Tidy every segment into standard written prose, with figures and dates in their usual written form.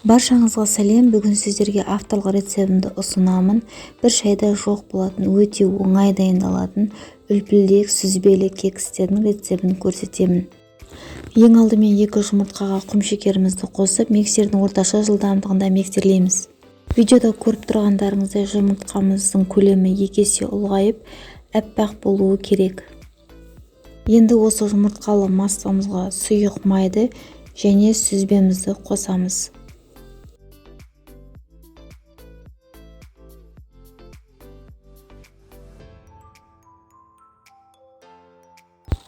Баршаңызға сәлем. Бүгін сіздерге авторлық рецептімді ұсынамын. Бір шайда жоқ болатын, өте оңай дайындалатын үлпілдек сүзбелі кекстердің рецептін көрсетемін. Ең алдымен 2 жұмыртқаға құм шекерімізді қосып, миксердің орташа жылдамдығында миксерлейміз. Видеода көріп тұрғандарыңыздай жұмыртқамыздың көлемі 2 есе ұлғайып, аппақ болуы керек. Енді осы жұмыртқалы массамызға сұйық майды және сүзбемізді қосамыз.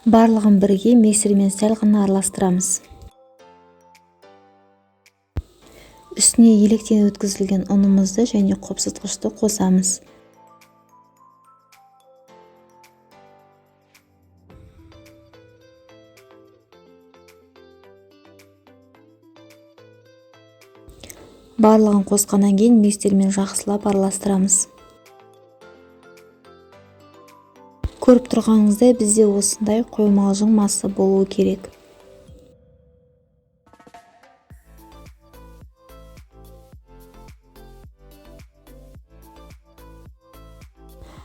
Барлығын бірге миксермен сәл ғана араластырамыз. Үстіне електен өткізілген ұнымызды және қопсытқышты қосамыз. Барлығын қосқаннан кейін миксермен жақсылап араластырамыз. Көріп тұрғаныңыздай бізде осындай қоймалжың масса болуы керек.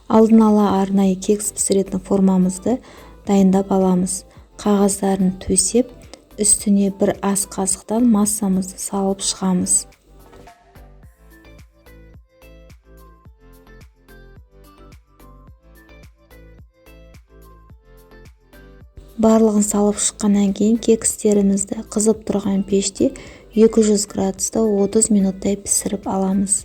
Алдын ала арнайы кекс пісіретін формамызды дайындап аламыз. Қағаздарын төсеп, үстіне бір ас қасықтан массамызды салып шығамыз. Барлығын салып шыққаннан кейін кекстерімізді қызып тұрған пеште 200 градуста 30 минуттай пісіріп аламыз.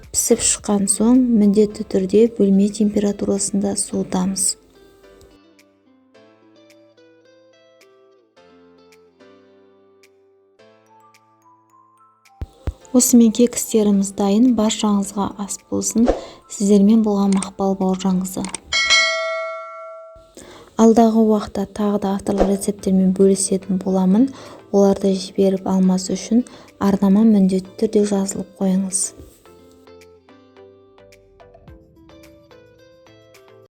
Пісіп шыққан соң міндетті түрде бөлме температурасында суытамыз. Осымен кекстеріміз дайын. Баршаңызға ас болсын. Сіздермен болған Мақпал Бауыржанқызы. Алдағы уақытта тағы да авторлық рецепттермен бөлісетін боламын. Оларды жіберіп алмас үшін арнама міндетті түрде жазылып қойыңыз.